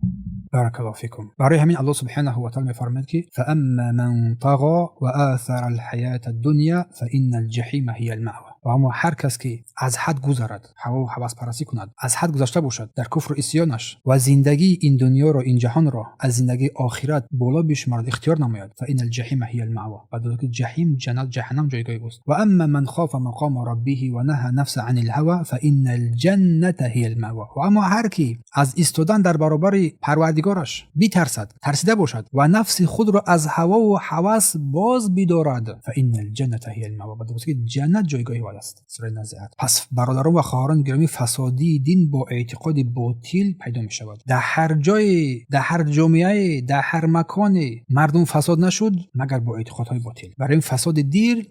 Баракаллоҳу фикум. Барои ҳамин Аллоҳ субҳанаҳу ва таъала мефармояд, ки фаамма ман тағо ва оthара алҳаята аддуня фаинна алҷаҳима ҳия алмаъва. Ва аммо ҳар кас ки аз ҳад гузарад, ҳаво ва ҳаваспарастӣ кунад, аз ҳад гузашта бошад дар куфру исёнаш ва зиндагии ин дунёро, ин ҷаҳонро аз зиндагии охират боло бишуморад, ихтиёр намояд, فإن الجحيم هي المأوى, ба ҷаҳим, ҷаннат, ҷаҳаннам ҷойгоҳи ӯст. وأما من خاف مقام ربه ونهى النفس عن الهوى فإن الجنة هي المأوى. Ва аммо ҳар ки аз истодан дар баробари парвардигораш битарсад, тарсида бошад ва нафси худро аз ҳавову ҳавас боз бидорад, فإن الجنة هي المأوى, ба дурустӣ ҷаннат ҷойгоҳи вай аст. Сураи Назиат. Пас, бародарон ва хоҳарони гиромӣ, фасодии дин бо эътиқоди ботил пайдо мешавад. Дар ҳар ҷое, дар ҳар ҷомеае, дар ҳар маконе мардум фасод нашуд, магар бо эътиқодҳои ботил. Барои ин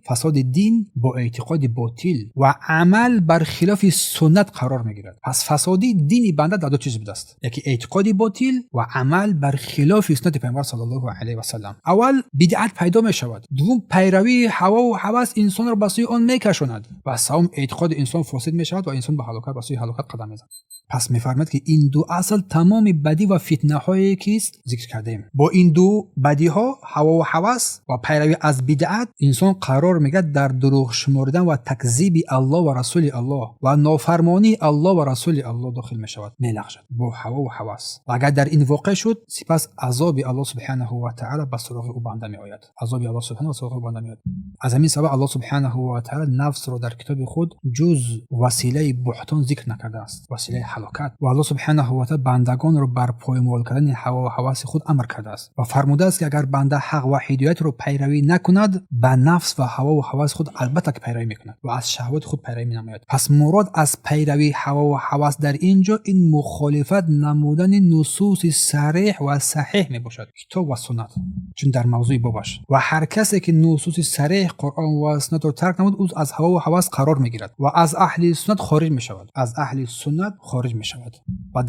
фасоди дин бо эътиқоди ботил ва амал бар хилофи суннат қарор мегирад. Пас фасодии дини банда дар ду чиз будааст: яке эътиқоди ботил ва амал бар хилофи суннати Пайғамбар саллаллоҳу алайҳи васаллам. Аввал бидъат пайдо мешавад, дуввум пайравии ҳавову ҳавас инсонро ба сӯи он мекашонад ва саввум эътиқоди инсон фосид мешавад ва инсон ба ҳалокат, ба сӯи ҳалокат қадам мезанад. Пас мефармояд, ки ин ду асл тамоми бадӣ ва фитнаҳое кист, зикр кардаем. Бо ин ду бадиҳо, ҳавову ҳавас ва пайравӣ аз бидъат, инсон қарор мегирад дар дурӯғ шуморидан ва такзиби Аллоҳ ва Расули Аллоҳ ва нофармонии Аллоҳ ва Расули Аллоҳ дохил мешавад, мелағжад бо ҳавову ҳавас. Ва агар дар ин воқеъ шуд, сипас азоби Аллоҳ субҳанаҳу ва таъала ба суроғи ӯ банда меояд. Азоби Аллоҳ субҳана ба суроғи ӯ банда меояд. Аз ҳамин сабаб Аллоҳ субҳанаҳу ва таъала нафсро дар китоби худ ҷуз василаи буҳтон зикр накардааст, василаи ҳалокат. Ва Аллоҳ субҳанаҳу ва таъала бандагонро бар поймол кардани ҳавову ҳаваси худ амр кардааст ва фармудааст, ки агар банда ҳақ ва ҳидоятро пайравӣ накунад, ба нафс ва ҳавову ҳаваси худ албатта ки пайравӣ мекунад ва аз шаҳвати худ пайравӣ менамояд. Пас мурод аз пайравии ҳавову ҳавас дар ин ҷо ин мухолифат намудани нусуси сареҳ ва саҳеҳ мебошад, китоб ва суннат, чун дар мавзӯи бобаш. Ва ҳар касе ки нусуси сареҳ, Қуръон ва суннатро тарк намуд, ӯ аз ҳавову ҳавас қарор мегирад ва аз аҳли суннат хориҷ мешавад, аз аҳли суннат хориҷ мешавад ва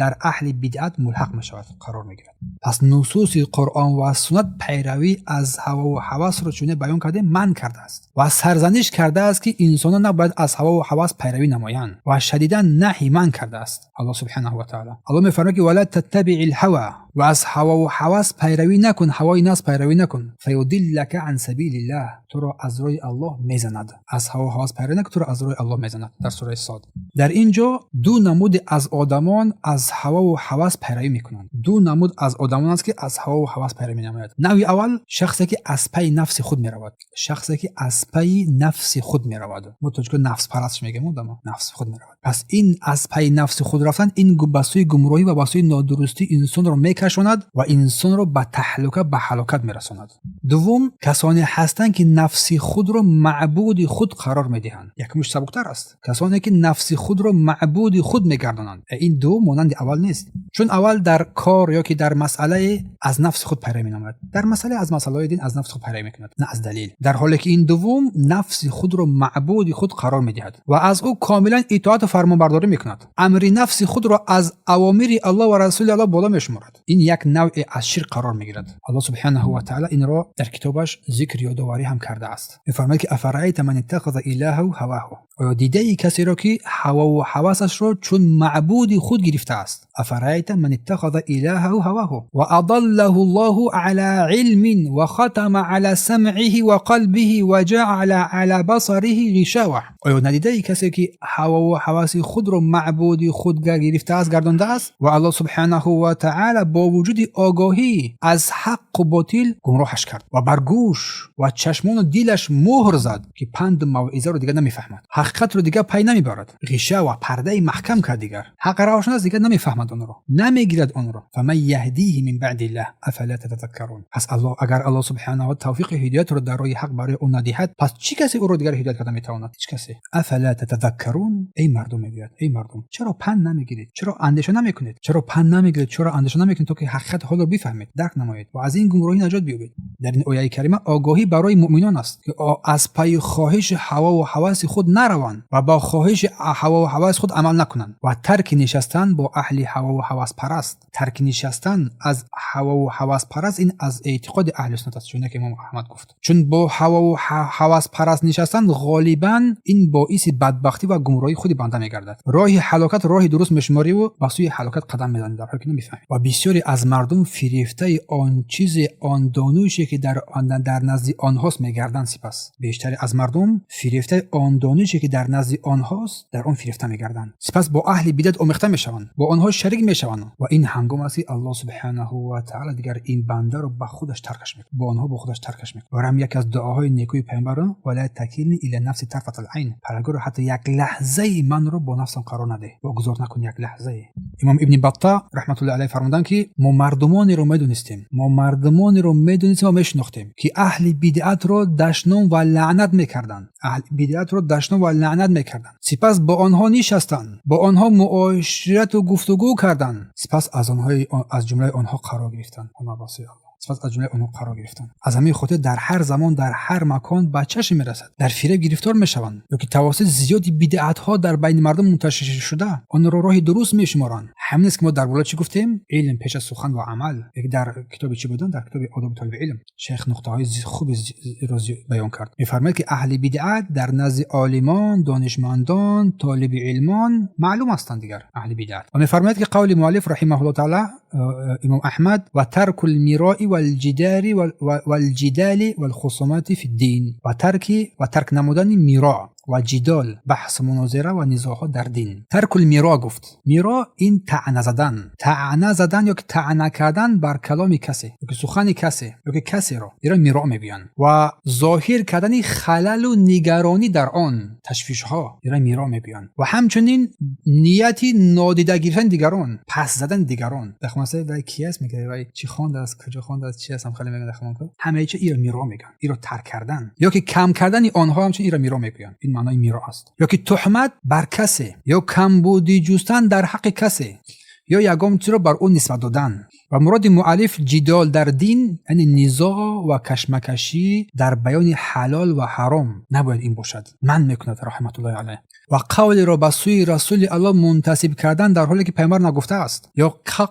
дар аҳли бидъат мулҳақ мешавад, қарор мегирад. Пас нусуси Қуръон ва суннат пайравӣ аз ҳавову ҳавасро, чуне баён кардем, манъ кардааст ва сарзаниш кардааст, ки инсонон набояд аз ҳавову ҳавас пайравӣ намоянд, ва шадидан наҳй, манъ кардааст Аллоҳ субҳанаҳу ва таъала. Аллоҳ мефармояд, ки ولا تتبع الهوى, ва аз ҳавову ҳавас пайравӣ накун, ҳавои нафс пайравӣ накун, فيضلك عن سبيل الله, туро аз роҳи Аллоҳ мезанад. Аз ҳавову ҳавас пайравӣ накун, туро аз роҳи Аллоҳ мезанад. Дар сураи Сод. Дар ин ҷо ду намуди аз одамон аз ҳавову ҳавас пайравӣ мекунанд. Ду намуд аз одамон аст, ки аз ҳавову ҳавас пайравӣ менамояд. Навъи аввал шахсе ки аз пайи нафси худ меравад, шахсе ки аз пайи нафси худ меравад. Мо тоҷико нафспараст мегӯем, одамо нафси худ меравад. Пас ин аз пайи нафси худ рафтан, ин ба сӯи гумроҳӣ ва ба сӯи нодурустӣ инсонро мекашонад ва инсонро ба таҳлука, ба ҳалокат мерасонад. Дуввум касоне ҳастанд, ки нафси худро маъбуди худ қарор медиҳанд. Якумш сабуктар аст. Касоне ки нафси худро маъбуди худ мегардонанд, ин дуввум монанди аввал нест, чун аввал дар кор ё ки дар масъалае аз нафси худ пайравӣ менамояд, дар масъалае аз масъалаҳои дин аз нафси худ пайравӣ мекунад, на аз далил, дар ҳоле ки ин дуввум нафси худро маъбуди худ қарор медиҳад ва аз ӯ комилан итоату фармонбардорӣ мекунад, амри нафси худро аз авомири Аллоҳ ва Расули Аллоҳ боло мешуморад. Ин як навъе аз ширк қарор мегирад. Аллоҳ субҳанаҳу ва таъала инро дар китобаш зикр, ёдоварӣ ҳам кардааст. Мефармояд, ки أفرأيت من اتخذ إلهه هواه, оё дидаи касеро, ки ҳавову ҳавасашро чун маъбуди худ гирифтааст? أفرأيت من اتخذ إلهه هواه وأضله الله على علم وختم على سمعه وقلبه وجعل على بصره غشاوة. Оё надидаи касе, ки ҳавову ҳаваси худро маъбуди худ гирифтааст, гардондааст, ва Аллоҳ субҳанаҳу ва таъала бо вуҷуди огоҳӣ аз ҳаққу ботил гумроҳаш кард ва бар гӯш ва чашмону дилаш муҳр зад, ки панду мавъизаро дигар намефаҳмад, ҳақиқатро дигар пай намебарад, غشاوة, пардаи маҳкам кард, дигар ҳақ равшан аст, дигар намефаҳмад онро, намегирад онро. فمن يهديه من بعد الله أفلا تتذكرون. Пас Аллоҳ, агар Аллоҳ субҳанаҳу тавфиқи ҳидоятро дар роҳи ҳақ барои ӯ надиҳад, пас чӣ касе ӯро дигар ҳидоят карда метавонад? Ҳеҷ касе. أفلا تتذكرون. Эй мардум, мегӯяд, эй мардум, чаро панд намегиред? Чаро андеша намекунед? Чаро панд намегиред? Чаро андеша намекунед, то ки ҳақиқати ҳолро бифаҳмед, дарк намоед ва аз ин гумроҳӣ наҷот биёбед? Дар ин ояи карима огоҳӣ барои муъминон аст, ки аз пайи хоҳиши ҳавову ҳаваси худ нараванд ва бо хоҳиши ҳавову ҳаваси худ амал накунанд ва тарки нишастан бо аҳли ҳавову ҳавас. ҳаваспараст. Тарки нишастан аз ҳавову ҳаваспараст ин аз эътиқоди аҳли суннат аст, чуне ки имом Аҳмад гуфт. Чун бо ҳавову ҳаваспараст нишастан ғолибан ин боиси бадбахтӣ ва гумроҳии худи банда мегардад. Роҳи ҳалокат роҳи дуруст мешумориву ба сӯи ҳалокат қадам мезанӣ, дар ҳоле ки намефаҳмӣ. Ва бисёре аз мардум фирефтаи он чизе, он донише ки дар назди онҳост мегарданд. Сипас бештаре аз мардум фирефтаи он донише ки дар назди онҳост, дар он фирефта мегарданд. Сипас бо аҳли бидат омехта мешаванд, бо онҳо шарик мешаванд. Ва ин ҳангом аст, ки Аллоҳ субҳанаҳу ва таъала дигар ин бандаро ба худаш таркаш мекунад, бо онҳо бо худаш таркаш мекунад. Ва ҳам яке аз дуоҳои некӯи пайғамбар: ولا تكلني إلى نفسي طرفة عين. Парвардигоро, ҳатто як лаҳзаи манро бо нафсам қарор надеҳ, вогузор накун як лаҳзае. Имом Ибни Батта раҳматуллоҳи алайҳ фармуданд, ки мо мардумонеро медонистем ва мешинохтем, ки аҳли бидъатро дашном ва лаънат мекарданд, аҳли бидъатро дашном ва лаънат мекарданд. Сипас бо онҳо нишастанд, бо онҳо муоширату гуфтугӯ карданд, сипас аз ҷумлаи онҳо қарор гирифтанд. Сипас аз ҷумлаи онҳо қарор гирифтанд. Аз ҳамин хотир дар ҳар замон, дар ҳар макон ба чашм мерасад, дар фиреб гирифтор мешаванд ё ки тавассути зиёди бидъатҳо дар байни мардум мунташир шуда онро роҳи дуруст мешуморанд. Ҳамин аст, ки мо дар боло чӣ гуфтем? Илм пеш аз сухан ва амал. Яке дар китоби чӣ будан? Дар китоби Одоби толиби илм шайх нуқтаҳои хуби баён кард. Мефармояд, ки аҳли бидъат дар назди олимон, донишмандон, толиби илмон маълум ҳастанд дигар аҳли бидъат. Ва мефармояд, ки қавли муаллиф раҳимаҳулло таала, имом Аҳмад: وترك المراء والجدار والجدال والخصومة في الدين. Ва тарк намудани миро ва ҷидол, баҳсу мунозира ва низоъҳо дар дин. ترك المراء гуфт. Миро ин таъна задан, таъна задан ё ки таъна кардан бар каломи касе ё ки сухани касе ё ки касеро, иро миро мегӯянд. Ва зоҳир кардани халалу нигаронӣ дар он, ташвишҳо, иро миро мегӯянд. Ва ҳамчунин нияти нодида гирифтани дигарон, пас задани дигарон. Дахмаса вай ки аст, мегӯяд, вай чӣ хондааст, куҷо хондааст, чи аст, ҳам хеле мегӯянд. Дахмонко ҳамаи чи иро миро мегӯянд. Иро тарк кардан ё ки кам кардани онҳо ҳамчунин иро миро мегӯянд. Ин маънои миро аст. Ё ки туҳмат бар касе ё камбудӣ ҷустан дар ҳаққи касе ё ягон чизро бар ӯ нисбат додан. Ва муроди муаллиф ҷидол дар дин, яъне низоъ ва кашмакашӣ дар баёни ҳалол ва ҳаром набояд ин бошад, манъ мекунад раҳматуллоҳи алайҳ. Ва қавлеро ба сӯи Расули Аллоҳ мунтасиб кардан, дар ҳоле ки пайғамбар нагуфтааст, ё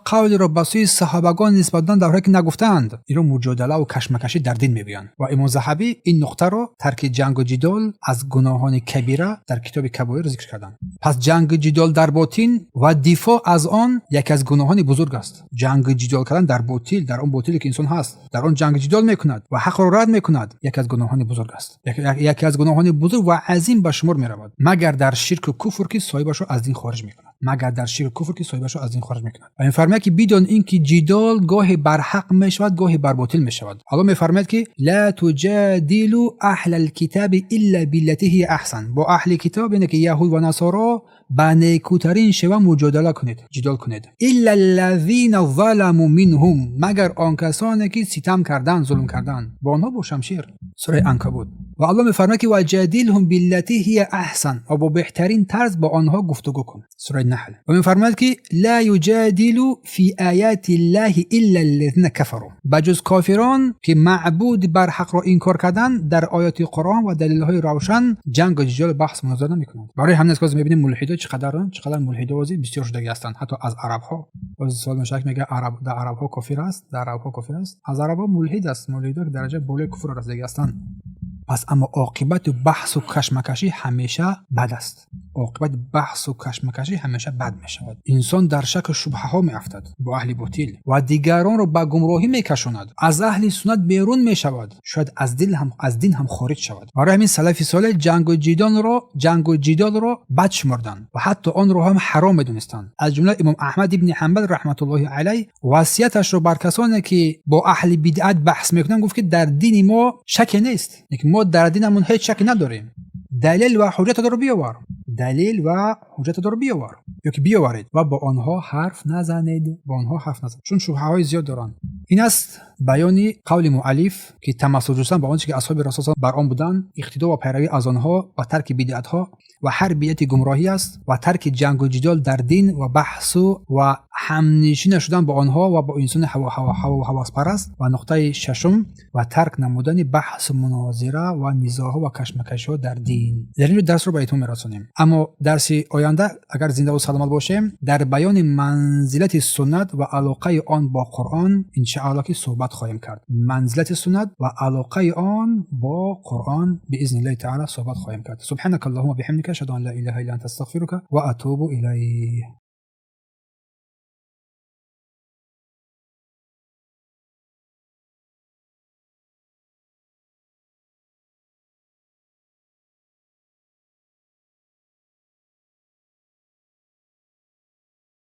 қавлеро ба сӯи саҳобагон нисбат додан, дар ҳоле ки нагуфтаанд, инро муҷодала ва кашмакашӣ дар дин мегӯянд. Ва имом Заҳабӣ ин нуқтаро, тарки ҷангу ҷидол аз гуноҳони кабира, дар китоби Кабоир зикр карданд. Пас ҷангу ҷидол дар ботил ва дифоъ аз он яке аз гуноҳони бузург аст. Ҷангу ҷидол кардан дар ботил, дар он ботиле ки инсон ҳаст, дар он ҷангу ҷидол мекунад ва ҳақро рад мекунад, яке аз гуноҳони бузург аст, яке аз гуноҳони бузург ва азим ба шумор меравад, магар дар ширку куфр, ки соҳибашро аз дин хориҷ мекунад, магар дар ширку куфр, ки соҳибашро аз дин хориҷ мекунад. Ва мефармояд, ки бидон ин ки ҷидол гоҳе бар ҳақ мешавад, гоҳе бар ботил мешавад. Аллоҳ мефармояд, ки لا تجادلوا أهل الكتاب إلا بالتي هي أحسن. Бо аҳли китоб, яъне ки яҳуд ва насоро, ба некӯтарин шева муҷодала кунед, ҷидол кунед. إلا الذين ظلموا منهم, магар он касоне ки ситам карданд, зулм карданд, бо онҳо бо шамшер. Сураи Анкабут. Ва Аллоҳ мефармояд, ки وجادلهم بالتي هي أحسن, ва бо беҳтарин тарз бо онҳо гуфтугӯ кун. Сураи Наҳл. Ва мефармояд, ки لا يجادل في آيات الله إلا الذين كفروا. Ба ҷуз кофирон, ки маъбуди барҳақро инкор карданд, дар оёти Қуръон ва далелҳои равшан ҷангу ҷиҷолу баҳс мунозира намекунанд. Барои ҳамин аст, ки мебинем мулҳидо чӣ қадар мулҳидо бисёр шудагӣ ҳастанд, ҳатто аз арабҳо. Боз суол мешавад, мега араб дар арабҳо кофир аст, дар арабҳо кофир аст, аз арабҳо мулҳид аст. Мулҳидо ки дараҷаи болои куфр расидагӣ ҳастанд. Пас аммо оқибати баҳсу кашмакашӣ ҳамеша бад аст. Оқибати баҳсу кашмакашӣ ҳамеша бад мешавад. Инсон дар шаку шубҳаҳо меафтад бо аҳли ботил ва дигаронро ба гумроҳӣ мекашонад, аз аҳли суннат берун мешавад, шояд аз дин ҳам хориҷ шавад. Барои ҳамин салафи солеҳ ҷангу ҷидолро бад шумурданд ва ҳатто онро ҳам ҳаром медонистанд. Аз ҷумла имом Аҳмад ибни Ҳанбал раҳматуллоҳи алайҳ васияташро бар касоне ки бо аҳли бидъат баҳс мекунанд гуфт, ки дар дини мо шаке нест, лекин мо дар динамон ҳеҷ шаке надорем. Далел ва ҳуҷҷатро биёвар, далел ва ҳуҷҷатро биёвар ё ки биёваред ва бо онҳо ҳарф назанед, бо онҳо ҳарф назанед, чун шубҳаҳои зиёд доранд. Ин аст баёни қавли муаллиф, ки тамассук ҷустан ба он чизе ки асҳоби расул бар он буданд, иқтидо ва пайравӣ аз онҳо ва тарки бидъатҳо ва ҳар бидъати гумроҳӣ аст ва тарки ҷангу ҷидол дар дин ва баҳсу ва Ҳамнишин нашудан бо онҳо ва бо инсони ҳаваспараст. Ва нуқтаи шашум, ва тарк намудани баҳсу мунозира ва низоъҳо ва кашмакашиҳо дар дин. Дар ин ҷо дарсро ба итмом мерасонем, аммо дарси оянда, агар зиндаву саломат бошем, дар баёни манзилати суннат ва алоқаи он бо Қуръон, иншаалло, ки суҳбат хоҳем кард. Манзилати суннат ва алоқаи он бо Қуръон, بإذن الله تعالى, суҳбат хоҳем кард. سبحانك اللهم بحمدك، أشهد أن لا إله إلا أنت، أستغفرك وأتوب إليك.